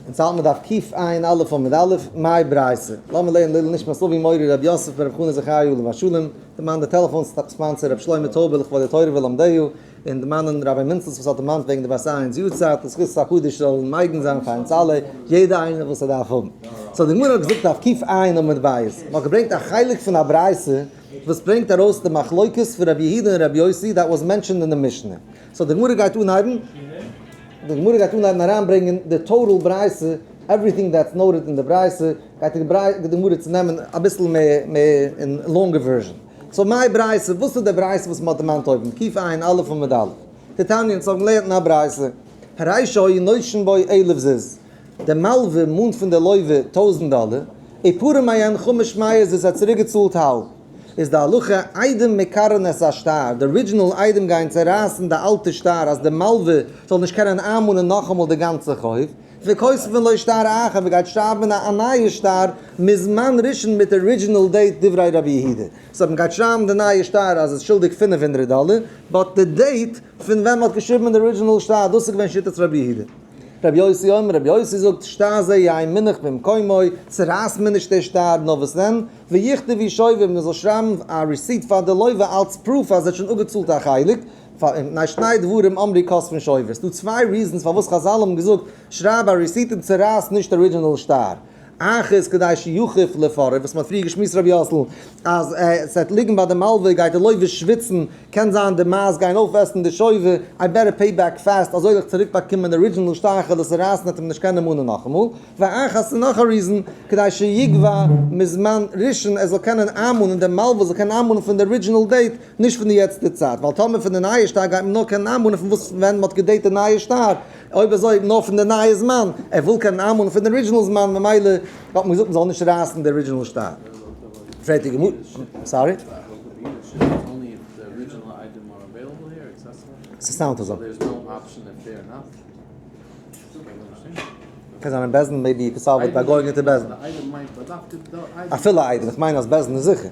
אונז האלט מיר דף קע"א עמוד א', מאי ברייתא. לאמיר לערנען לעילוי נשמת אבי מורי רבי יוסף ברב חנא זכריה עליו השלום, דערמאן די טעלעפאן sponsor רבי שלמה טויבער לכבוד די תורה ולומדיה, און דערמאנען רבי מינצלס וואס האט דערמאנט וועגן די בת עין'ס יארצייט, די זכות הקדוש זאל מגין זיין פאר אונז אלע, יעדע איינער וואס ער דארף האבן. so די גמרא האט געזאגט דף ק"ע עמוד ב', מען האט געברענגט א חלק פון א ברייתא וואס ברענגט ארויס די מחלוקת פון רבי יהודה און רבי יוסי that was mentioned אין די משנה. so די גמרא גייט אנהייבן. די גמרא גייט אנהייבן אריינברענגען די total ברייתא, everything that's noted אין די ברייתא, גייט די גמרא צו נעמען אביסל מער מער אין longer version. so מאי ברייתא, וואס איז די ברייתא וואס מען האט דערמאנט אויבן, קע"א עמוד א'. דתניא, אונז האבן געלערנט אין א ברייתא, הרי שהיו נושין בו אלף זוז, די מלווה מאנט פון די לווה טויזנט דאלער, ופרע מהן חמש מאות זוז האט צוריקגעצאלט האלב. איז די הלכה עדים מקרעין את השטר, די original עדים גייען צערייסן די אלטע שטר אז די מלווה זאל נישט קענען איינמאנען נאכאמאל די גאנצע חוב, וכותבין לו שטר אחר, מען גייט שרייבן א נייע שטר מזמן ראשון מיט original date דברי רבי יהודה, so מען גייט שרייבן די נייע שטר אז עס איז שולדיג 500 דאלער, but די date פון ווען מען האט געשריבן די original שטר דאס איז געווען שיטת רבי יהודה. רבי יוסי אומר, רבי יוסי זאגט, שטר זה יהא מונח במקומו, צערייסט מען נישט די שטר, נאר וואס דען? ויכתבו שובר, מען זאל שרייבן א receipt פאר די לווה אלץ proof אז ער האט שוין אפגעצאלט א חלק, מפני שני דברים אמרו כותבין שובר. ס'דא צוויי reasons פארוואס חז"ל האבן געזאגט שרייב א receipt און צערייס נישט original שטר. אחת כדי שיכוף לפורעו, וואס מ'האט פריער געשמועסט רבי יוסל, אז ס'וועט ליגן ביי די מלווה גייט די לווה שוויצן, קען זיין די מייז גייען אויפעסן די שובר, I better pay back fast, אזוי וועל איך צוריק באקומען די original שטר, כ'וועל עס צערייסן וועט ער מיר נישט קענען מאנען נאכאמאל. ואחת און נאך א reason, כדי שיגבה מזמן ראשון ער זאל קענען איינמאנען, דער מלווה זאל קענען איינמאנען פון די original date, נישט פון די יעצטיגע צייט, ווייל טאמער פון די נייע שטר גייט מען נאר קענען איינמאנען פון וואס ווען מ'האט געדעיט די נייע שטר, אויב אזוי נאר פון די נייע זמן, ער וויל קענען איינמאנען פון די original זמן ממילא האט מען געזאגט מ'זאל נישט רייסן די original שטר. פרעגט די גמרא, sorry? ס'sound אזוי. קען זיין אין בית דין maybe you can solve it by going into בית דין. אפילו עדים, איך מיין אז בית דין איז זיכער.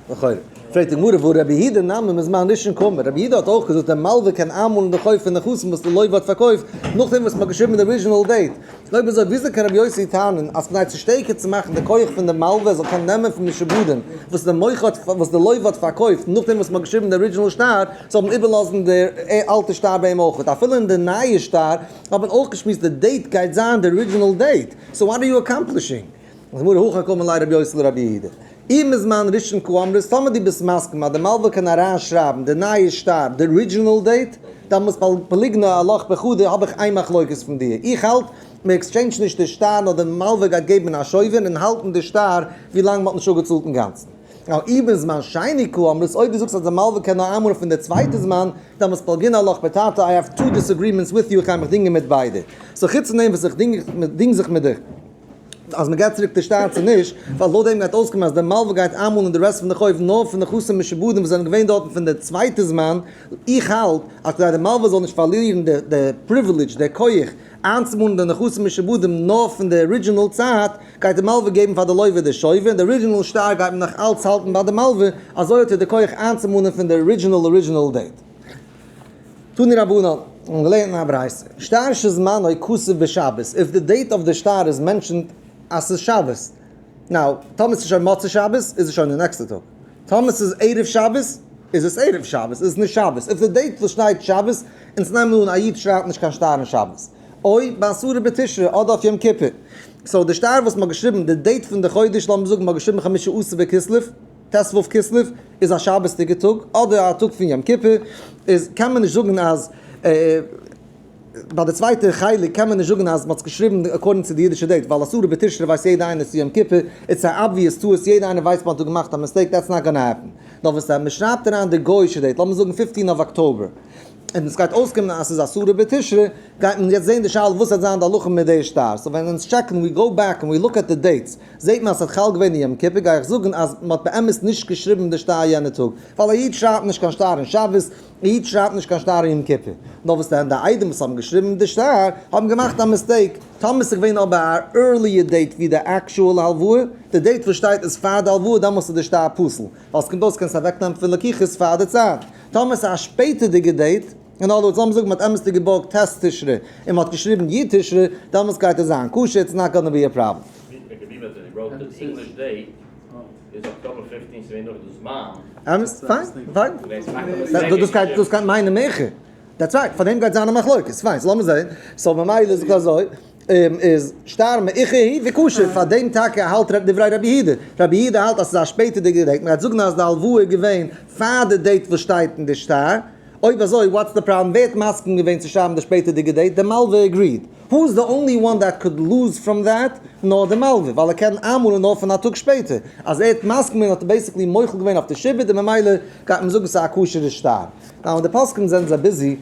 לכאורה. פרעגט די גמרא והא רבי יהודה נמי מזמן ראשון קאמר, רבי יהודה האט אויך געזאגט דער מלווה קען איינמאנען די חוב פון נכסים וואס די לווה האט פארקויפט נאכדעם וואס מ'האט געשריבן די original date. אויב אזוי וויאזוי קען רבי יוסי טענה'ן אז כדי צו שטערקער צו מאכן די כח פון די מלווה זאל קענען נעמען פון משועבדים וואס די מוכר האט וואס די לווה האט פארקויפט נאכדעם וואס מ'האט געשריבן די original שטר זאל מען איבערלאזן די אלטע שטר ביי אים אויך אפילו אין די נייע שטר האט מען אויך געשמועסט די date גייט זיין די original date so what are you accomplishing? זאגט די גמרא הכי קאמר ליה רבי יוסי לרבי יהודה אי מזמן ראשון קאמרת טאמער דו ביסט מסכים אז די מלווה קען אריין שרייבן די נייע שטר די original date דאמאלס פליגנא עלך בחדא האב איך איין מחלוקת פון דיר איך האלט מען עקסטשעינדזשט נישט די שטר נאר די מלווה גייט געבן א שובר און האלטן די שטר ווי לאנג מען האט נישט אפגעצאלט אינגאנצן. נאר אי מזמן שני קאמרת אויב דו זאגסט אז די מלווה קען נאר איינמאנען פון די צווייטע זמן דאמאלס פלגינא עלך בתרתי I have two disagreements with you איך גיי מיך דינגען מיט ביידע so חוץ פון דעם וואס איך דינג זיך מיט דיך אז מען געט צוריק די שטר צו נישט, ווייל לויט דעם גייט אויסקומען אז די מלווה גייט איינמאנען די rest פון די חוב נאר פון נכסים משועבדים וואס זענען געווען דארטן פון די צווייטע זמן, איך האלט אז כדי די מלווה זאל נישט פארלירן די privilege, די כח, איינצומאנען די נכסים משועבדים נאר פון די original צייט, גייט די מלווה געבן פאר די לווה די שובר און די original שטר גייט מען נאך אלץ האלטן ביי די מלווה, אזוי האט ער די כח איינצומאנען פון די original original date. תנו רבנן, האבן געלערנט אין א ברייתא, שטר שזמנו כתוב בשבת, if the date of the שטר איז mentioned אז ס'איז שבת, now, טאמער ס'איז שוין מוצאי שבת, איז עס שוין די נעקסטע טאג, טאמער ס'איז ערב שבת, איז עס ערב שבת, איז עס נישט שבת, if the date וואס שטייט שבת, אונז נעמען אן א איד שרייבט נישט קיין שטר אין שבת, אוי בעשרה בתשרי אדער אויף יום כיפור, so די שטר וואס מ'האט געשריבן די date פון די חודש, לאמיר זאגן מ'האט געשריבן חמשה עשר בכסלו, ט"ו כסלו איז א שבת'דיגע טאג אדער א טאג פון יום כיפור, איז קען מען נישט זאגן אז ביי די צווייטע חלק קען מען נישט זאגן אז מ'האט עס געשריבן according צו די אידישע date, ווייל עשרה בתשרי ווייסט יעדער איינער ס'איז יום כיפור, it's א obvious טעות, יעדער איינער ווייסט מ'האט דא געמאכט א mistake, that's not gonna happen. נאר וואס אז מ'שרייבט אריין די גוי'אישע date, לאמיר זאגן 15 of October, און עס גייט אויסקומען אז ס'איז עשרה בתשרי, גייט מען יעצט זעהן די שאלה וואס וועט זיין די הלכה מיט די שטר, so ווען אונז טשעקן we go back and we look at the dates, זעהט מען אז ס'האט חל געווען אין יום כיפור, גיי איך זאגן אז מ'האט באמת נישט געשריבן די שטר יענע טאג, ווייל א איד שרייבט נישט קיין שטר אין שבת, א איד שרייבט נישט קיין שטר אין יום כיפור. נאר וואס דען, די עדים וואס האבן געשריבן די שטר האבן געמאכט א mistake, טאמער ס'איז געווען אבער א earlier date ווי די actual הלוואה, די date וואס שטייט איז פאר די הלוואה, דאמאלס איז די שטר פסול, ווייל ס'קומט אויס קענסט אוועקנעמען פון לקוחות פאר די צייט. טאמער ס'איז א שפעטערדיגע date. אין other words, לאמיר זאגן מ'האט אמת'דיג געבארגט ט' תשרי און מ'האט געשריבן י' תשרי, דאמאלס גייט עס זיין כשר, it's not gonna be a problem. אמת, פיין, פיין. דאס גייט, דאס גייט מיינען מעכער. That's right, פאר דעם גייט זיין א מחלוקת. פיין, so לאמיר זען. So ממילא איז עס אזוי, איז שטר מאוחר הוא וכשר, פאר דעם טאקע האלט דברי רבי יהודה. רבי יהודה האלט אז ס'איז א שפעטערדיגע date, מ'גייט זאגן אז די הלוואה איז געווען פאר די date וואס שטייט אין די שטר. אויב אזוי what's the problem? ווער האט מסכים געווען צו שרייבן די שפעטערדיגע date? די מלווה agreed. Who is the only one that could lose from that? נאר די מלווה, ווייל ער קען איינמאנען נאר פון א טאג שפעטער. אז ער האט מסכים געווען האט ער basically מוחל געווען אויף די שעבוד און ממילא גייט מען זאגן ס'איז א כשר'ע שטר. Now די פוסקים זענען זיי busy,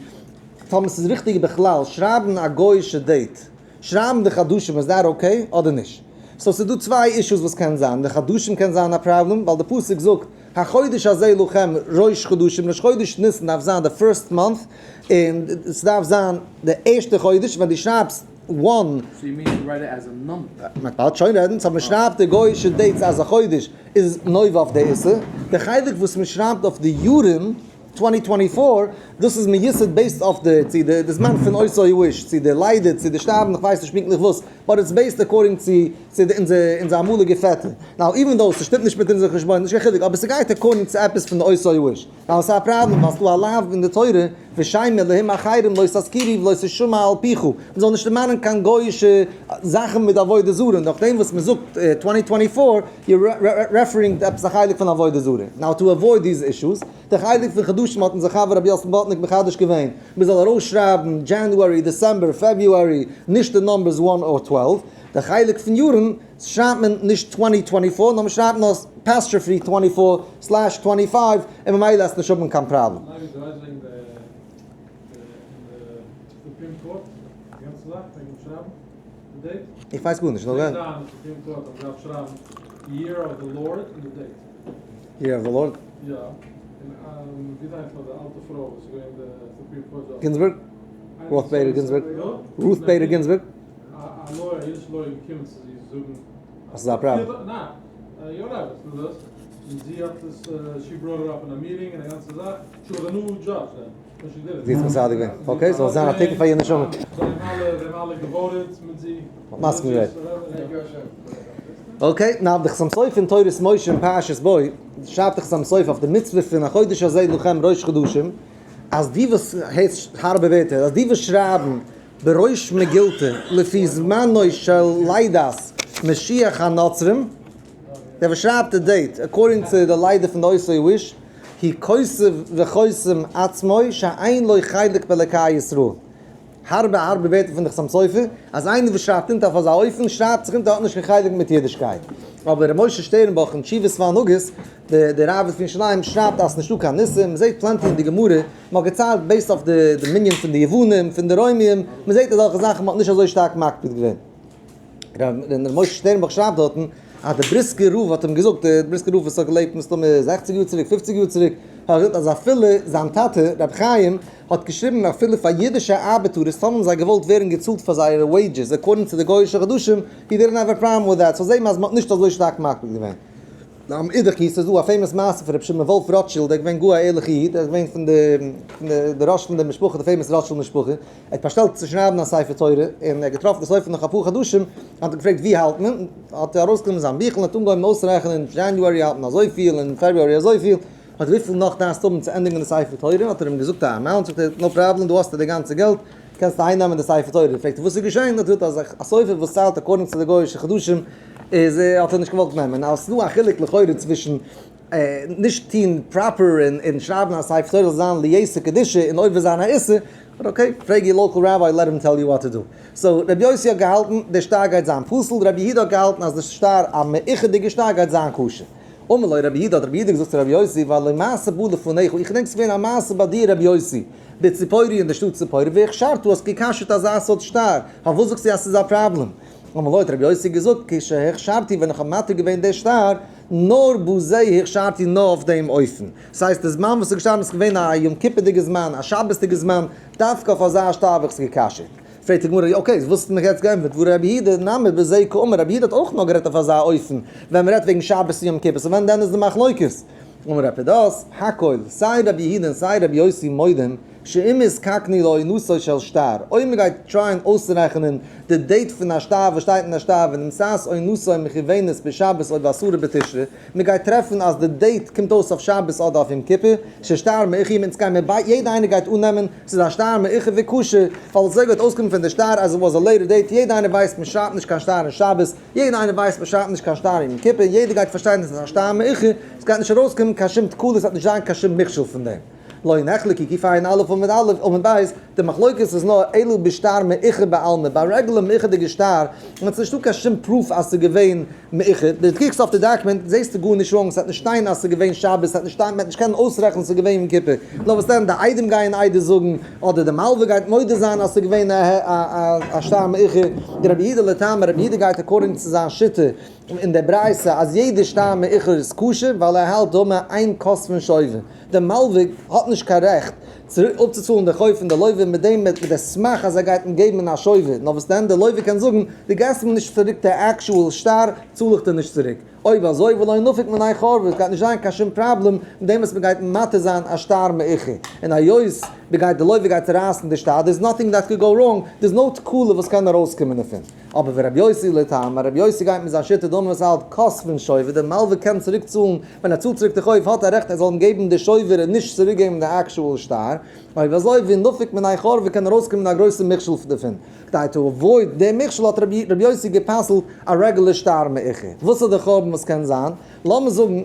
טאמער ס'איז ריכטיג בכלל, שרייבן א גוי'אישע date, שרייבן די חדשים איז that okay אדער נישט? So ס'איז דא צוויי issues וואס קען זיין, די חדשים קען זיין א פראבלעם, ווייל די פסוק זאגט החודש הזה לכם ראש חדשים, ראש חודש ניסן דארף זיין די first month, און ס'דארף זיין די ערשטע חודש, ווען דו שרייבסט one. So you mean to write it as a number? מ'וועט באלד שוין רעדן, so מ'שרייבט די גוי'אישע dates אז א חודש איז נובע אויף די איסור, די חלק וואס מ'שרייבט אויף די יארן, 2024, דאס איז מיוסד based אויף די, צו די די זמן פון אותו האיש, צו די לידה, צו די שטארבן, איך ווייס נישט פונקטליך וואס, but it's based according צו צו די אונזער אונזער אמאליגע פעטער. Now even though ס'שטימט נישט מיט אונזער חשבון, נישט קיין חילוק, אבער ס'גייט according צו עפעס פון די אותו האיש. Now ס'איז א פראבלעם ווייל ס'דא א לאו אין די תורה, ושם אלהים אחרים לא תזכירו ולא תשמע על פיך, מ'זאל נישט דערמאנען קיין גוי'אישע זאכן מיט עבודה זרה, נאכדעם וואס מ'זאגט 2024, you're referring to עפעס א חלק פון עבודה זרה. Now to avoid these issues, די חלק פון חדשים האט אונזער חבר רבי יוסל בלאטניק מחדש געווען, מ'זאל ארויסשרייבן January, December, February, נישט די numbers one or 12. די חלק פון יארן שרייבט מען נישט 2024, נאר מ'שרייבט נאר apostrophe 24/25, און ממילא וועסטו נישט האבן קיין פראבלעם. ניין, דו ווייסט וועגן די Supreme Court, די גאנצע זאך וועגן שרייבן די date? איך ווייס גארנישט, נאר גיי. זיי זאגן Supreme Court אז מ'דארף שרייבן year of the Lord און די date. Year of the Lord? יא, און ווי זיין פאר די אלטע פרוי וואס איז געווען די Supreme Court judge? Ginsburg? Ruth Bader Ginsburg? Ruth Bader Ginsburg? א lawyer, א אידישע lawyer געקומען צו זי זאגן. אז ס'איז א פראבלעם. ניין, יא רבי, ס'איז דאס. און זי האט עס, she brought it up in a meeting און א גאנצע זאך. She was a new judge then, when she did it. זי האט מסדר געווען. Okay, זאל זיין א תיקון פאר איר נשמה. זיי האבן אלע, זיי האבן אלע גע vote ט מיט זי. מסכים געווען. Okay, now די חתם סופר אין תורת משה אין פרשת בא, שרייבט די חתם סופר אויף די מצוה פון החודש הזה לכם ראש חדשים, אז די וואס, הייסט הארבע ווערטער, אז די וואס שרייבן בראש מגילתא לפי זמנו של לידת משיח הנוצרים, דער וואס שרייבט די date according צו די לידה פון די אותו האיש, הוא כותב וחותם עצמו שאין לו חלק באלקי ישראל. הארבע הארבע ווערטער פון די חתם סופר, אז איינער וואס שרייבט אונטער אויף אזא אופן, שרייבט זיך אונטער האט נישט קיין חלק מיט אידישקייט. אבער ר' משה שטערנבוך אין תשובות והנהגות, די ראב"ד פון ירושלים, שרייבט אז ס'נישטא קיין ניסים, מ'זעט plenty אין די גמרא, מ'האט געציילט based אויף די מנין פון די יוונים, פון די רוימיים, מ'זעט אזעלכע זאכן, מ'האט נישט אזוי שטארק מקפיד געווען. ר' משה שטערנבוך שרייבט דארטן אז דער בריסקער רב האט אים געזאגט, דער בריסקער רב וואס האט געלעבט מסתמא זעכציג יאר צוריק, פופציג יאר צוריק, האט געזאגט אז אפילו זיין טאטע רבי חיים האט געשריבן אפילו פאר אידישע ארבעטארעס האבן זיי געוואלט ווערן געצאלט פאר זייערע wages according צו די גוי'אישע חדשים, he didn't have a problem with that, so זעהט מען אז מ'האט נישט אזוי שטארק מקפיד געווען. לאידך גיסא איז דא א famous מעשה פון רבי שמעון וואלף רוטשילד, ער איז געווען גאר א ערליכע איד, ער איז געווען פון די פון די ראש פון די משפחה, די famous רוטשילד משפחה, ער האט באשטעלט צו שרייבן א ספר תורה, און ער האט געטראפן די סופר נאך אפאר חדשים, האט ער געפרעגט ווי האלט מען, האט ער ארויסגענומען זיין ביכל און האט אנגעהויבן אויסרעכענען, January האלט מען אזויפיל און February אזויפיל, האט וויפיל נאך דארפסטו האבן צו ענדיגן די ספר תורה, האט ער אים געזאגט א amount, זאגט ער no problem דא האסטו די גאנצע געלט, קענסט אהיימנעמען די ספר תורה, פרעגט ער וואס איז געשען, האט ער געזאגט אז א סופר וואס ציילט according צו די גוי'אישע חדשים איז האט ער נישט געוואלט נעמען, אז ס'איז דא א חילוק לכאורה צווישן נישט טוהן proper און שרייבן א ספר תורה זאל זיין ליתר קדושה און עובר זיין א איסור, but okay, פרעג your local rabbi let him tell you what to do. So רבי יוסי האט געהאלטן די שטר גייט זיין פסול, רבי יהודה האט געהאלטן אז די שטר א מאוחר'דיגע שטר גייט זיין כשר. אמר לו רבי יהודה האט רבי יהודה געזאגט צו רבי יוסי והלא מעשה בא לפניך, איך געדענק ס'איז געווען א מעשה ביי דיר רבי יוסי, בציפורי אין די שטאט ציפורי, והכשרת האסט גע'כשר'ט אזא סארט שטר, פארוואס זאגסטו אז ס'איז א פראבלעם? אמר לו האט רבי יוסי געזאגט כשהכשרתי ווען איך האב מתיר געווען די שטר, נאר בזה הכשרתי נאר אויף דעם אופן. ס'הייסט די זמן וואס ס'איז געשטאנען איז געווען א יום כיפור'דיגע זמן, א שבת'דיגע זמן, דווקא אויף אזא שטר האב איך עס גע'כשר'ט. פרעגט די גמרא, okay, וואס האסטו מיך יעצט געענטפערט, והא רבי יהודה נמי בזה קאמר, רבי יהודה האט אויך נאר גערעדט אויף אזא אופן, ווען מ'רעדט וועגן שבת און יום כיפור, so ווען דען איז די מחלוקת? אמר רב פדת, הכל, סיי רבי יהודה און סיי רבי יוסי מודים, שאם יתקנו לאונתו של שטר, אויב מען גייט try ען אויסצורעכענען די date פון א שטר וואס שטייט אין א שטר ונמצאת אונתו מכוונת בשבת או בעשרה בתשרי, מען גייט טרעפן אז די date קומט אויס אויף שבת אדער אויף יום כיפור, ששטר מאוחר אונז גיימיר ביי יעדע איינער גייט אננעמען ס'איז א שטר מאוחר וכשר, ווייל אזוי גייט אויסקומען פון די שטר אז it was a later date, יעדע איינער ווייסט מען שרייבט נישט קיין שטר אין שבת, יעדע איינער ווייסט מען שרייבט נישט קיין שטר אין יום כיפור, יעדער גייט פארשטיין אז ס'איז א שטר מאוחר, ס'גייט נישט ארויסקומען קיין שום תקלה, ס'וועט נישט זיין קיין שום מכשול פון דעם. לא נחלקו קע"ה עמוד א' עמוד ב', די מחלוקת איז נאר אלא בשטר מאוחר בעלמא, ביי רעגולער מאוחר'דיגע שטר און עס איז נישטא קיין שום proof אז ס'איז געווען מאוחר, דו קוקסט אויף די דאקומענט זעסטו גארנישט wrong, ס'וועט נישט שטיין אז ס'איז געווען שבת, ס'וועט נישט שטיין, מ'וועט נישט קענען אויסרעכענען ס'איז געווען יום כיפור, נאר וואס דען די עדים גייען עדות זאגן, אדער די מלווה גייט מודה זיין אז ס'איז געווען א שטר מאוחר, דרבי יהודה לטעמיה, רבי יהודה גייט according צו זיין שיטה אין די ברייתא אז יעדע שטר מאוחר איז כשר ווייל ער האלט דאמר אין כותבין שובר. דער מלווה האט נישט קיין רעכט צוריק אפצוצאלן די חוב פון די לווה מיט דעם מיט די סמך אז ער גייט אים געבן א שובר, נאר וואס דען די לווה קען זאגן, דו געבסט מיר נישט צוריק די actual שטר, צאל איך דיר נישט צוריק. אויב אזוי ולא נפיק מיניה חורבה, עס גייט נישט זיין קיין שום פראבלעם מיט דעם וואס מען גייט מתיר זיין א שטר מאוחר, און היות מען גייט די לווה גייט צורייסן די שטר, there's nothing that could go wrong, there's no תקלה וואס קען ארויסקומען דערפון. אבער ורבי יוסי לטעמיה, רבי יוסי גייט מיט זיין שיטה דאמר וואס האלט כותבין שובר, דער מלווה קען צוריק צאלן, ווען ער צאלט צוריק די חוב האט ער רעכט ער זאל אים געבן די שובר און נישט צוריק געבן די actual שטר, אויב אזוי ונפיק מיניה חורבה קען ארויסקומען א גרויסע מכשול דערפון, כדי to avoid די מכשול האט רבי יוסי גע'פסל'ט א רעגולער שטר מאוחר. וואס איז די חורבן וואס קען זיין? לאמיר זאגן.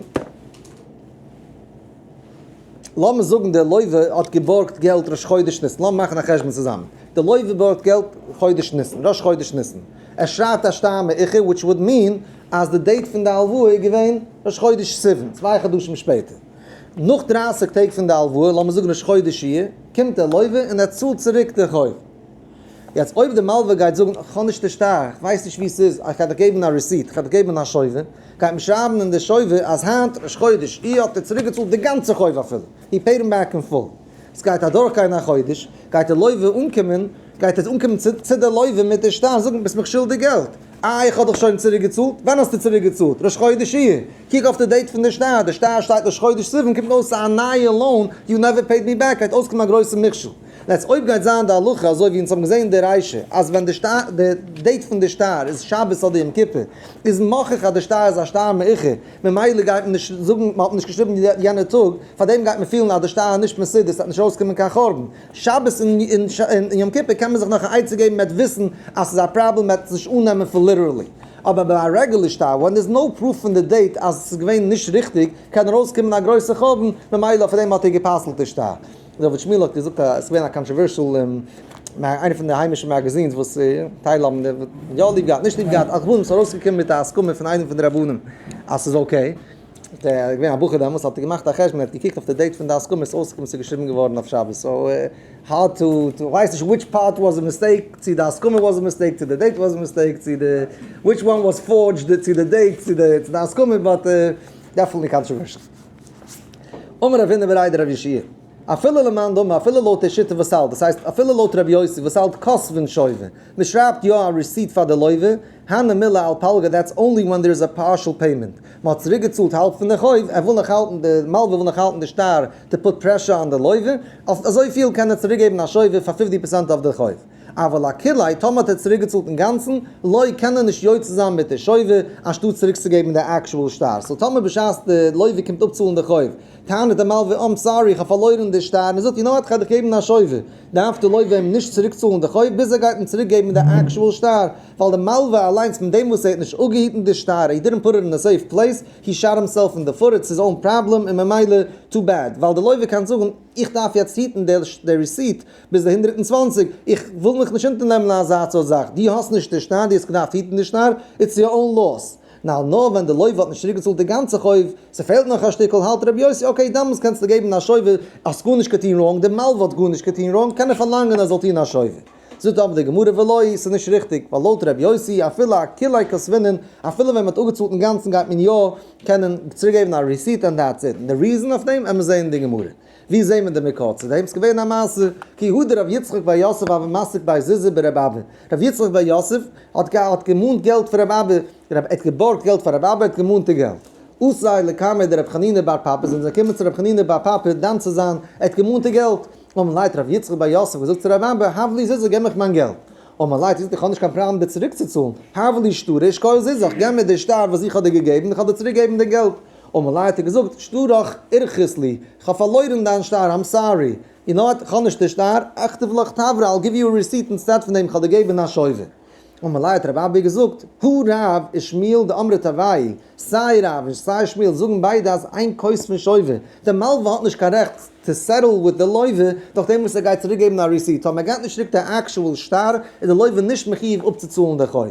לאמיר זאגן דער לווה האט געבארגט געלט ראש חודש ניסן, לאמיר מאכן א חשבון צוזאמען, דער לווה בארגט געלט חודש ניסן, ראש חודש ניסן, ער שרייבט א שטר מאוחר which would mean אז די date פון די הלוואה איז געווען ראש חודש סיוון, 2 חדשים שפעטער. נאך 30 טעג פון די הלוואה, לאמיר זאגן ראש חודש אייר, קומט דער לווה און ער צאלט צוריק די חוב. יעצט אויב די מלווה גייט זאגן איך האב נישט די שטר, איך ווייס נישט ווי ס'איז, איך גיי דיך געבן א receipt, איך גיי דיך געבן א שובר, גייט מען שרייבן אין די שובר אז היינט ראש חודש אייר האט ער צוריק געצאלט די גאנצע חוב אפילו, he paid him back in full. ס'גייט אדורכגיין א חודש, גייט די לווה אנקומען, גייט ער אנקומען צו די לווה מיט די שטר זאגן ביסט מיך שולדיג געלט, אה איך האב דיך שוין צוריק געצאלט, ווען האסטו צוריק געצאלט? ראש חודש אייר, קוק אויף די date פון די שטר, די שטר שטייט ראש חודש סיוון, קומט אויס א נייע loan, you never paid me back, גייט אויסקומען א גרויסע מכשול. יעצט אויב גייט זיין די הלכה אזוי ווי אונז האבן געזען אין די רישא אז ווען די שטר די date פון די שטר איז שבת אדער יום כיפור איז מוכח אז די שטר איז א שטר מאוחר ממילא גייט מען נישט זאגן מען האט נישט געשריבן יענע טאג פארדעם גייט מען פילן אז די שטר איז נישט מסודר ס'וועט נישט ארויסקומען קיין חורבן שבת און יום כיפור קען מען זיך נאך א עצה געבן מ'וועט וויסן אז ס'איז א פראבלעם מ'וועט עס נישט אננעמען פאר literally אבער ביי א רעגולער שטר when there's no proof פון די date אז עס איז געווען נישט ריכטיג קען ארויסקומען א גרויסע חורבן ממילא פארדעם האט ער גע'פסל'ט די שטר. דוד שמיל האט געזאגט אז עס איז געווען א controversial איינע פון די היימישע magazines וואס טייל האבן יא ליב געהאט נישט ליב געהאט על כל פנים ס'איז ארויסגעקומען מיט א הסכמה פון איינעם פון די רבנים אז ס'איז okay. איז געווען א בחור דעמאלטס האט ער געמאכט א חשבון ער האט געקוקט אויף די date פון די הסכמה איז אויסגעקומען ס'איז געשריבן געווארן אויף שבת so hard to to כ'ווייס נישט which part was a mistake צו די הסכמה was a mistake צו די date was a mistake צו די which one was forged צו די date צו די הסכמה but definitely controversial. אמר רב הונא בריה דרב יהושע אפילו למאן דאמר, אפילו לויט די שיטה וואס האלט, דאס הייסט אפילו לויט רבי יוסי וואס האלט כותבין שובר, מען שרייבט יא א receipt פאר די לווה, הני מילי על פלגא that's only when there is a partial payment, מען האט צוריק געצאלט האלב פון די חוב, ער וויל נאך האלטן, די מלווה וויל נאך האלטן די שטר to put pressure on די לווה, אויף אזויפיל קען ער צוריק געבן א שובר פאר 50% אויף די חוב. אבל אכוליה, טאמער האט ער צוריק געצאלט אינגאנצן, לא קען ער נישט יוצא זיין מיט די שובר, אנשטאט צוריקצוגעבן די actual שטר. so טאמער בשעת די לווה קומט אפצאלן די חוב, טענה'ט די מלווה, I'm sorry, איך האב פארלוירן די שטר, און ער זאגט, you know what, כ'גיי דיך געבן א שובר. דארף די לווה אים נישט צוריקצאלן די חוב ביז ער גייט אים צוריקגעבן די actual שטר, ווייל די מלווה אליינס מיט דעם וואס ער האט נישט אפגעהיטן די שטר, he didn't put it in a safe place, he shot himself in the foot, it's his own problem, און ממילא, too bad. ווייל די לווה קען זאגן, איך דארף יעצט היטן די receipt ביז די 120, איך וויל מיך נישט אונטערנעמען אזא סארט זאך, דו האסט נישט די שטר, דו האסט געדארפט היטן די שטר, it's your own loss. נאר נאר ווען די לווה האט נישט צוריקגעצאלט די גאנצע חוב, ס'פעלט נאך א שטיקל, האלט רבי יוסי, okay, דאמאלס קענסטו געבן א שובר, האסט גארנישט געטון wrong, די מלווה האט גארנישט געטון wrong, קען ער פארלאנגען ער זאל טון א שובר. זאגט אבער די גמרא ולא, ס'איז נישט ריכטיג, ווייל לויט רבי יוסי, אפילו אכוליה כתבינן, אפילו ווען מ'האט אפגעצאלט אינגאנצן גייט מען יא קענען צוריקגעבן א receipt and that's it. און די reason אויף דעם עמער זעהן אין די גמרא. ווי זעהן מיר די מקור צו דעם? ס'איז געווען א מעשה, כי הא דרב יצחק בר יוסף הוה מסיק בי זוזי ברבי אבא. רב יצחק בר יוסף האט האט געמאנט געלט פון רבי אבא, ער האט געבארגט געלט פאר רבי אבא, ער האט געמאנט די געלט. אתו לקמיה דרב חנינא בר פפא, זענען זיי געקומען צו רב חנינא בר פפא דן צו זיין, ער האט געמאנט די געלט. אמר ליה האט רב יצחק בר יוסף געזאגט צו רב אבא, הב לי זוזי, געב מיך מיין געלט. אמר ליה האט ער געזאגט, איך האב נישט קיין פראבלעם דיר צוריקצוצאלן, הב לי שטרא ושקול זוזך, געב מיר די שטר וואס איך האב דיר געגעבן, איך וועל דיר צוריקגעבן די געלט. אמר ליה האט ער געזאגט, שטרך אירכס לי, איך האב פארלוירן דיין שטר, I'm sorry. You know what, איך האב נישט די שטר, אכתוב לך תברא, I'll give you a receipt instead פון דעם, איך האב דיר געגעבן א שובר. אמר ליה האט רב אבא געזאגט, הא רב ושמואל דאמרי תרוייהו, סיי רב און סיי שמואל זאגן ביידע אז אין כותבין שובר, די מלווה האט נישט קיין רעכט to settle with די לווה דורך דעם וואס ער גייט צוריק געבן א receipt, טאמער ער געט נישט צוריק די actual שטר איז די לווה נישט מחיוב אפצוצאלן די חוב.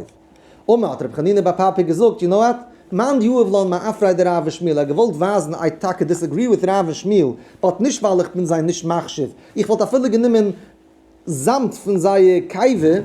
אמר האט רבי חנינא בר פפא געזאגט, you know what, מאן דיהיב לן מעפרא דרב ושמואל, ער האט געוואלט ווייזן I טאקע disagree with רב און שמואל, but נישט ווייל איך בין זיי נישט מחשיב, איך וואלט אפילו גענומען זאמד פון זייער קבר,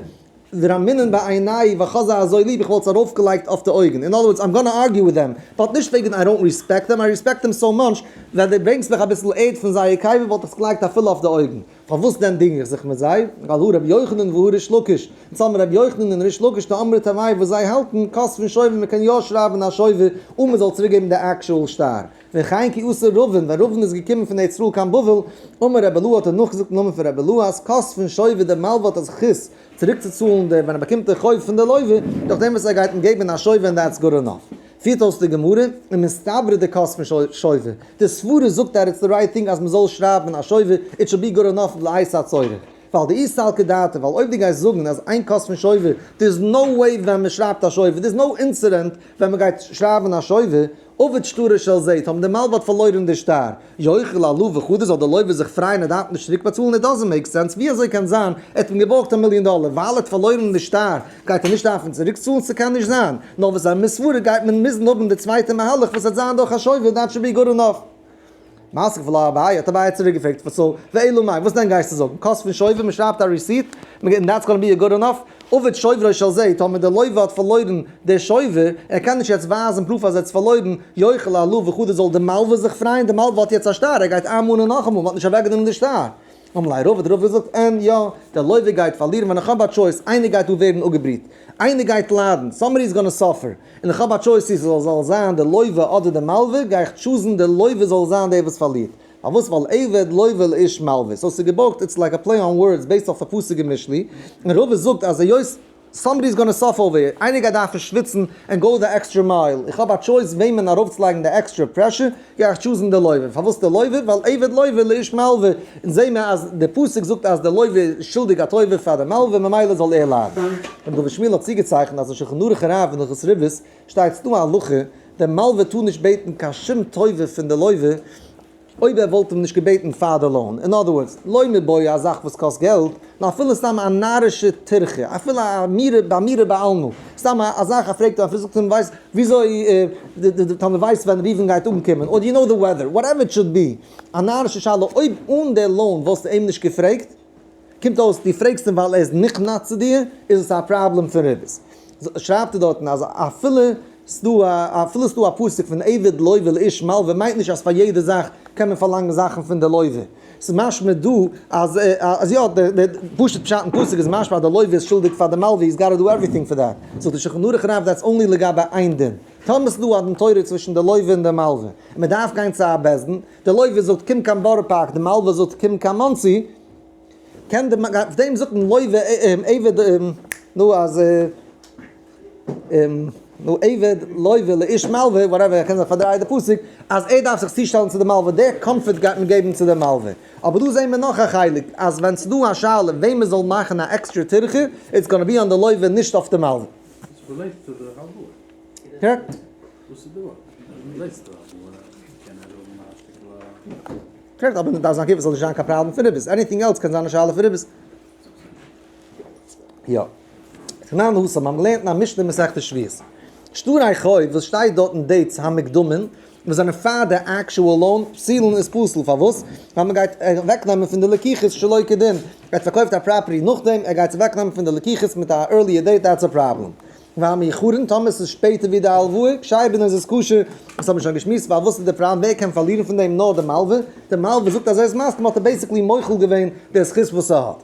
ורמינן בעינייהו ווייל כ'האב זיי אזוי ליב איך וואלט עס ארויפגעלייגט אויף די אויגן, in other words I'm gonna argue with them, but נישט וועגן I don't respect them, I respect them so much, ווען דו ברענגסט מיך אביסל ערד פון זייער קבר וואלט איך עס געלייגט אפילו אויף די אויגן. פארוואס דען דינג איך זיך מיט זיי? ווייל הא רבי יוחנן והא ריש לקיש, אונז האבן רבי יוחנן און ריש לקיש דאמרי תרוייהו וואס זיי האלטן, כותבין שובר מ'קען יא שרייבן א שובר אן מ'זאל צוריקגעבן די actual שטר. וכן כי אתא רבין, ווען רבין איז געקומען פון ארץ ישראל קיין בבל, אמר רבי אילעא האט ער נאכגעזאגט אין נאמען פון רבי אילעא אז כותבין שובר דער מלווה האט א זכות צוריקצוצאלן די ווען ער באקומט די חוב פון די לווה, דורך דעם וואס ער גייט אים געבן א שובר and that's good enough. פירט אויס די גמרא, ומסתברא דכותבין שובר, די סברה זאגט that it's the right thing אז מען זאל שרייבן א שובר, it should be good enough לעת הצורך. ווייל דאי סלקא דעתך, ווייל אויב דו גייסט זאגן אז אין כותבין שובר, there is no way ווען מען שרייבט א שובר, there is no incident ווען מען גייט שרייבן א שובר, אבד שטרא של זה, האבן די מלווה האט פארלוירן די שטר, יוכל הלוה וכדו' זאל די לווה זיך פרייען ער דארף נישט צוריק באצאלן it doesn't make sense ווי אזוי קען זיין ער האט אים געבארגט א מיליאן דאלער ווייל ער האט פארלוירן די שטר גייט ער נישט דארפן צוריק צאלן ס'קען נישט זיין נאר וואס א מסברה גייט מען מוזן האבן די צווייטע מהלך וואס וועט זיין דורך א שובר that should be good enough. מתקיף לה אביי האט אביי צוריק געפרעגט וואס so ואלא מאי וואס דען גייסטו זאגן כותבין שובר מען שרייבט א receipt and that's gonna be good enough אבד שוברו של זה טאמער די לווה האט פארלוירן די שובר ער קען נישט יעצט ווייזן proof אז ער האט עס פארלוירן יוכל הלוה וכדו' זאל די מלווה זיך פרייען די מלווה האט יעצט א שטר ער גייט איינמאנען נאכאמאל מען האט נישט אוועקגענומען די שטר אמר ליה רבא האט רבא געזאגט אין יא די לווה גייט פארלירן ווען איך האב א choice איינער גייט דא ווערן אפגעבריט איינער גייט ליידן somebody is gonna suffer און איך האב א choice צו ס'זאל זאל זיין די לווה אדער די מלווה, גיי איך choose ן די לווה זאל זיין דער וואס פארלירט. פארוואס? ווייל עבד לווה לאיש מלווה. so ס'איז געבויגט, it's like a play on words based אויף א פסוק אין משלי. און רבא זאגט אז היות somebody is gonna suffer over here, איינער גייט דארפן שוויצן and go the extra mile, איך האב א choice וועמען ארויפצולייגן די extra pressure, גיי איך choose ן די לווה. פארוואס די לווה? ווייל עבד לווה לאיש מלווה. אונז זעהן מיר אז די פסוק זאגט אז די לווה איז שולדיג א טובה פאר די מלווה ממילא זאל ער ליידן. רבי דוד שמואל האט צוגעצייכנט אז אין שלחן ערוך הרב אין הלכות ריבית שטייט ס'דא א הלכה, דער מלווה טאר נישט בעטן קיין שום טובה פון די לווה אויב ער וואלט אים נישט געבעטן פאר די loan. In other words, לא מיבעיא א זאך וואס קאסט געלט, נאר אפילו סתם א נארישע טירחה, אפילו א אמירה באמירה בעלמא, סתם א זאך ער פרעגט אים, ער זאגט אים ווייסט וויאזוי טאמער ווייסט ווען ראובן גייט אנקומען, אדער you know the weather, whatever it should be, א נארישע שאלה, אויב אן די loan וואלסטו אים נישט געפרעגט, קומט אויס דו פרעגסט אים ווייל ער איז נכנע צו דיר, איז עס א פראבלעם פון ריבית. שרייבט ער דארטן אז אפילו ס'דא א אפילו ס'דא א פסוק פון עבד לוה לאיש מלווה מיינט נישט אז פאר יעדע זאך קען מען פארלאנגען זאכן פון די לוה. ס'איז משמע דא אז אז יא די די פשוט פשט אין פסוק איז משמע אז די לוה איז שולדיג פאר די מלווה he's gotta do everything for that. זאגט די שולחן ערוך הרב that's only לגבי איין דין. טאמער ס'דא א דין תורה צווישן די לוה און די מלווה און מ'דארף גיין צו א בית דין, די לוה זאגט קום קיין בארא פארק די מלווה זאגט קום קיין מאנסי, קען די אויף דעם זאגט מען לוה עבד נו אז נו עבד לוה לאיש מלווה whatever קען זיין פארדרייט די פסוק אז ער דארף זיך צושטעלן צו די מלווה די comfort גייט מען געבן צו די מלווה אבער דא זעהן מיר נאך א חלק אז ווען ס'דא א שאלה וועם מען זאל מאכן א עקסטרע טירחה it's gonna be on די לוה נישט אויף די מלווה. It's related to the הלוואה. Correct. וואס איז די ווארט? Relates to the הלוואה. קען ער האבן א שטיקל א. Correct, אבער דארף זיין careful ס'זאל נישט זיין קיין פראבלעם פון ריבית, anything else קען זיין א שאלה פון ריבית. יא. תנן התם, מ'האבן געלערנט אין א משנה מסכת שבועות. שטרי חוב וואס שטייט דארט אין dates המוקדמין, וואס זענען פאר די actual loan, פסולין איז פסול, פארוואס? ווייל מ'גייט אוועקנעמען פון די לקוחות שלא כדין. ער האט פארקויפט א property נאכדעם, ער גייט עס אוועקנעמען פון די לקוחות מיט א earlier date, that's a problem. והמאוחרין טאמער ס'איז שפעטער ווי די הלוואה, כשרין איז עס כשר, דאס האבן מיר שוין געשמועסט, ווייל וואס איז די פראבלעם, ווער קען פארלירן פון דעם, נאר די מלווה, די מלווה זאגט אז ער איז מסכים האט ער basically מוחל געווען די זכות וואס ער האט.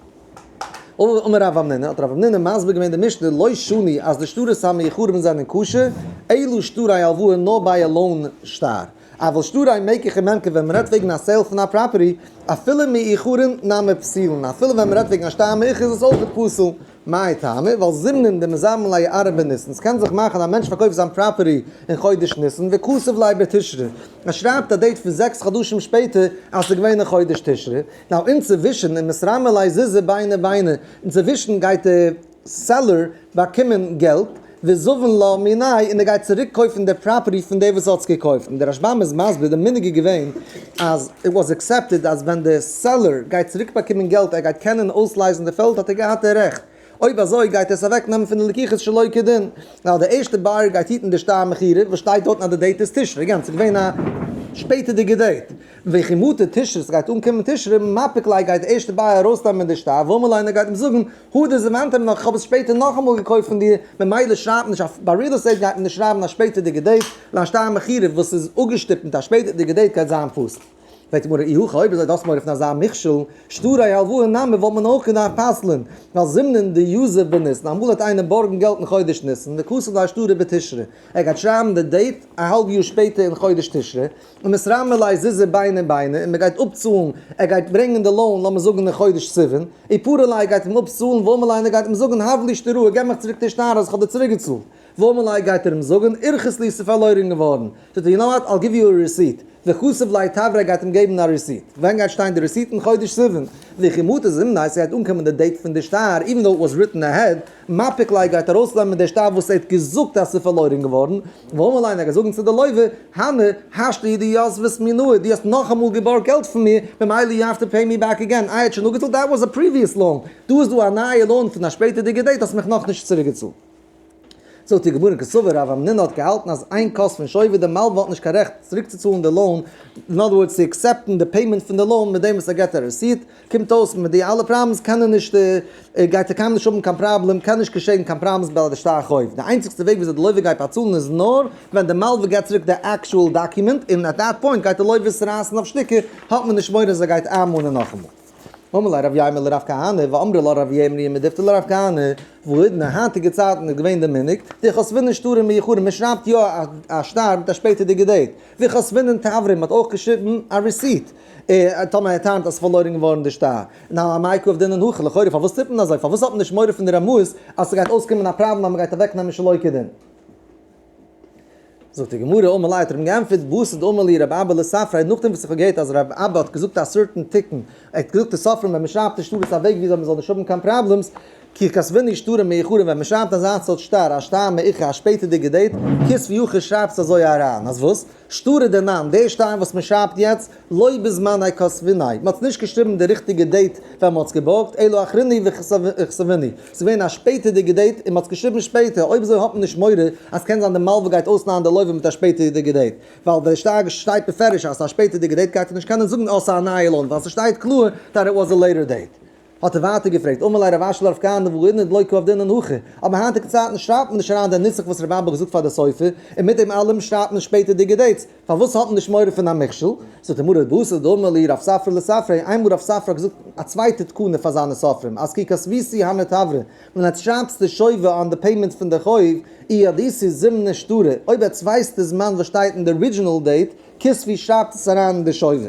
אמר רב המנונא, האט רב המנונא מסביר געווען די משנה, לא שנו אז די שטרות המאוחרים זענען כשר, אלא שטרי הלוואה נאר ביי א loan שטר. אבל שטרי מקח וממכר ווען מ'רעדט וועגן א sale פון א property, אפילו מאיחורין נמי פסילין, אפילו ווען מ'רעדט וועגן א שטר מאוחר איז עס אויך פסול. מאי טעמא? ווייל זימנין דמזמן ליה ארעא בניסן, ס'קען זיך מאכן א מענטש פארקויפט זיין property אין חודש ניסן וכתב ליה בתשרי, ער שרייבט א date פון 6 חדשים שפעטער אז ס'איז געווען אין חודש תשרי, now אינצווישן ומתרמי ליה זוזי ביני ביני, אינצווישן גייט דער seller באקומען געלט, וזבין לה מיניה און ער גייט צוריק קויפן די property פון דער וואס האט עס געקויפט. און דער רשב"ם איז מסביר, די מנהג איז געווען אז it was accepted אז ווען דער seller גייט צוריק באקומען געלט ער גייט קענען אויסלייזן די פעלד האט ער געהאט די רעכט. אויב אזוי גייט ער עס אוועק נעמען פון די לקיחות שלא כדין. ווייל די ערשטע buyer גייט היטן די שטר מכירה וואס שטייט דארטן אז די date איז תשרי. Again, ס'איז געווען א שפעטערדיגע date. וכי מטי תשרי, ס'גייט אנקומען תשרי, מפיק ליה גייט די ערשטע buyer ארויסנעמען די שטר, ואמר ליה גייט אים זאגן, הדר זבנתה מינך, איך האב עס שפעטער נאכאמאל געקויפט פון דיר, ממילא שרייבט מען נישט, ביי real estate גייט מען נישט שרייבן א שפעטערדיגע date, ווייל א שטר מכירה וואס איז אפגעשטופט מיט א שפעטערדיגע date גייט זיין פסול. פרעגט די גמרא, אי הכי אויב אזוי דו האסט מורא פון אזא מכשול, שטרי הלוואה נמי וואלט מען אויך געדארפט פסל'ען, ווייל זימנין דיזיף בניסן, אמאל האט איינער בארגן געלט אין חודש ניסן, וכתב ליה שטרא בתשרי, ער גייט שרייבן די date א האלב יאר שפעטער אין חודש תשרי, ומתרמי ליה זוזי ביני ביני, און מען גייט אפצאלן, ער גייט ברענגען די loan לאמיר זאגן אין חודש סיוון, ופרע ליה גייט אים אפצאלן, ואמר ליה גייט אים זאגן הב לי שטראי, געב מיך צוריק די שטר אז איך האב דיר צוריק געצאלט, ואמר ליה גייט ער אים זאגן אירכס לי ס'איז פארלוירן געווארן, זאגט ער you know what, I'll give you a receipt, וכתב ליה תברא גייט אים געבן א receipt, ווען גייט שטיין די receipt אין חודש סיוון, וכי מטא זימניה ס'גייט אנקומען די date פון די שטר, even though it was written ahead, מפיק ליה גייט ארויסנעמען די שטר וואס ער האט געזאגט אז ס'איז פארלוירן געווארן, ואמר ליה ער גייט זאגן צו די לוה, הני, השתא הוא דיתבת מינאי, דו האסט נאכאמאל געבארגט געלט פון מיר, ממילא you have to pay me back again, איי האט שוין אפגעצאלט, that was a previous loan, דא איז דא א נייע loan פון א שפעטערדיגע date, האסט מיך נאכנישט צוריקגעצאלט. זאגט די גמרא קסבר רב המנונא האט געהאלטן אז אין כותבין שובה די מלווה האט נישט קיין רעכט צוריקצוצאלן די loan, אין other words צו accept ן די payment פון די loan מיט דעם וואס ער געט א receipt, קומט אויס מיט די אלע problems קען ער נישט גייט ער קיינמאל נישט האבן קיין פראבלעם קען נישט געשען קיין problems ביי די שטר חוב, די איינציגסטע וועג וויאזוי די לווה גייט באצאלן איז נאר ווען די מלווה געט צוריק די actual document און at that point גייט די לווה עס רייסן אויף שטיקער האט מען נישט מורא אז ער גייט איינמאנען נאכאמאל. אמר ליה רב יימר לרב כהנא ואמרי לה רב יימר מדיפתי לרב כהנא, והאידנא היינטיגע צייטן איז געווען די מנהג, דכתבינן שטרי מאיחורין מען שרייבט יא א שטר מיט א שפעטערדיגע date, וכתבינן תברא מען האט אויך געשריבן א receipt, טאמער ער טענה'ט אז ס'איז פארלוירן געווארן די שטר. now אמאי קא עבדינן הכי, לכאורה פארוואס טוט מען אזוי? פארוואס האט מען נישט מורא פון די רמאות אז ס'גייט אויסקומען א פראבלעם אז מ'גייט אוועקנעמען שלא כדין? זאגט די גמרא, אמר ליה האט ער אים געענטפערט, בתר דאמר לי רב אבא לסופרי, נאכדעם וואס איך האב געהערט אז רב אבא האט געזאגט א certain תיקון, ער האט געזאגט די סופרים ווען מ'שרייבט די שטרות א וועג וויאזוי מ'זאל נישט האבן קיין problems, כי כתבינן שטרי מאיחורין ווען מ'שרייבט אזא סארט שטר, א שטר מאוחר א שפעטערדיגע date, כתבו הכי שרייבטס אזוי אריין, אז וואס? שטרא דנן, די שטר וואס מען שרייבט יעצט, לא בזמניה כתביניה, מען האט נישט געשריבן די ריכטיגע date ווען מען האט עס געבארגט, אלא אחרינא כתביניה, ס'איז געווען א שפעטערדיגע date און מען האט עס געשריבן שפעטער, אויב אזוי האט מען נישט מורא אז קען זיין די מלווה גייט אויסנארן די לווה מיט א שפעטערדיגע date, ווייל די שטר שטייט בפירוש אז ס'איז א שפעטערדיגע date גייט ער נישט קענען זאגן אז ס'איז א נייע loan ווייל ס'שטייט קלאר that it was a later date. האט ער ווייטער געפרעגט, אמר ליה רב אשי לרב כהנא והאידנא דלא קא עבדינן הכי, אבער היינטיגע צייטן שרייבט מען נישט אריין דער נוסח וואס רב אבא האט געזאגט פאר די סופר, און מיט דעם אלעם שרייבט מען שפעטערדיגע dates, פארוואס האט מען נישט מורא פון א מכשול? זאגט די גמרא, בתר דאמר להו רב ספרא לסופריה, איינמאל רב ספרא האט געזאגט א צווייטע תקנה פאר זיינע סופרים, אז כי כתביתו הני תברי, ווען עטס שרייבטס די שובה אן די payment פון די חוב, אי ידעיתו זימנא שטרא, אויב עטס ווייסט די זמן וואס שטייט אין די original date, כתבו שרייבט עס אריין אין די שובה.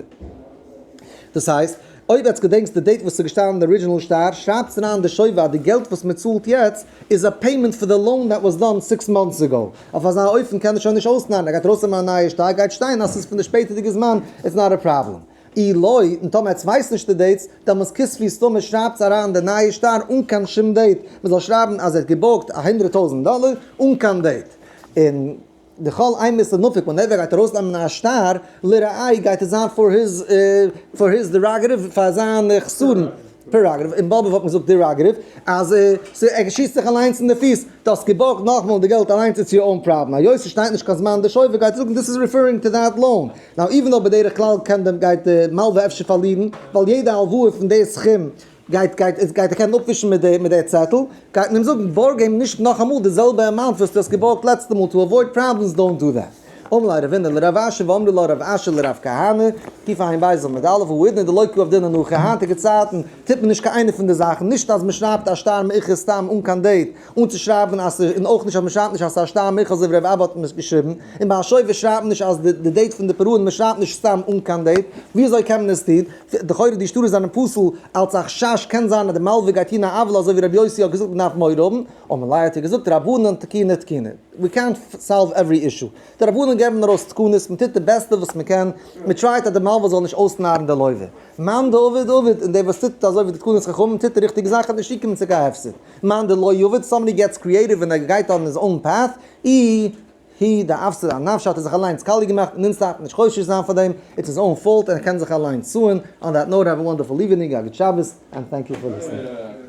דאס הייסט, אויב עטס געדענקסט די date וואס איז געשטאנען אין די original שטר, שרייבטס אריין די שובה אז די געלט וואס מען צאלט יעצט איז א payment פאר די loan that was done 6 months ago. אויף אזא אופן קען ער שוין נישט אויסנארן, ער גייט ארויסנעמען א נייע שטר, גייט שטיין אז ס'איז פון די שפעטערדיגע זמן, it's not a problem. אי לא, און טאמער עטס ווייסט נישט די dates, דעמאלטס כתבו סתמא שרייבטס אריין די נייע שטר אן קיין שום date, מען זאל שרייבן אז ער האט געבארגט א הונדרעט טויזענט דאלער אן קיין date. און דכל אימת דנפיק ווען ער גייט ארויסנעמען א שטר לראי' גייט עס זיין for his for his derogative פאר זיין חסרון prerogative אין באבוב האט מען געזאגט derogative אז ער שיסט זיך אליינס אין די פיס דו האסט געבארגט נאכאמאל די געלט אליינס it's your own problem היות ס'שטייט נישט קיין זמן די שובה גייט זאגן this is referring to that loan now even though בדרך כלל קען די גייט די מלווה אפשר פארלירן ווייל יעדע הלוואה פון די סכום גייט גייט איז גייט ער קענען אפווישן מיט די מיט די צעטל, גייט מען אים זאגן בארג אים נישט נאכאמאל די זעלבע amount וואס דו האסט געבארגט לעצטע מאל to avoid problems don't do that. אמר ליה רבינא לרב אשי ואמרי לה רב אשי לרב כהנא, קע"ב עמוד א', האידנא דלא קא עבדינן הכי, היינטיגע צייטן טוט מען נישט קיין איינע פון די זאכן, נישט אז מען שרייבט א שטר מאוחר סתם אן קיין date, אן צו שרייבן אז ס'איז, און אויך נישט אז מען שרייבט נישט אז ס'איז א שטר מאוחר אזוי ווי רב אבא האט געשריבן, און ביי א שובר שרייבט מען נישט אז די date פון די פירעון, מען שרייבט נישט סתם אן קיין date, ווי אזוי קען מען עס טון? לכאורה די שטרות זענען פסול אלץ א חשש קען זיין אז די מלווה גייט טון א עוולה אזוי ווי רבי יוסי האט געזאגט מען דארף מורא האבן, אמר ליה האט ער געזאגט רבנן תקינו תקינו, ווי קענט סאלוו עווערי אישו, די רבנן געבן ארויס תקנות, מען טוט די בעסטע וואס מען קען, מען try ט אז די מלווה זאל נישט אויסנארן די לווה. מאן דעביד עביד, און דער וואס טוט אזוי ווי די תקנות חכמים טוט די ריכטיגע זאך וועט נישט צוקומען צו קיין הפסד. מאן דלא עביד, somebody gets creative און ער גייט on his own path, אי הוא דאפסיד אנפשיה האט ער זיך אליינס קאליע געמאכט און אונז דארף מען נישט חושש זיין פאר דעם, it's his own fault און ער קען זיך אליינס sue ען. On that note have a wonderful evening, א גוט שבת, and thank you for listening.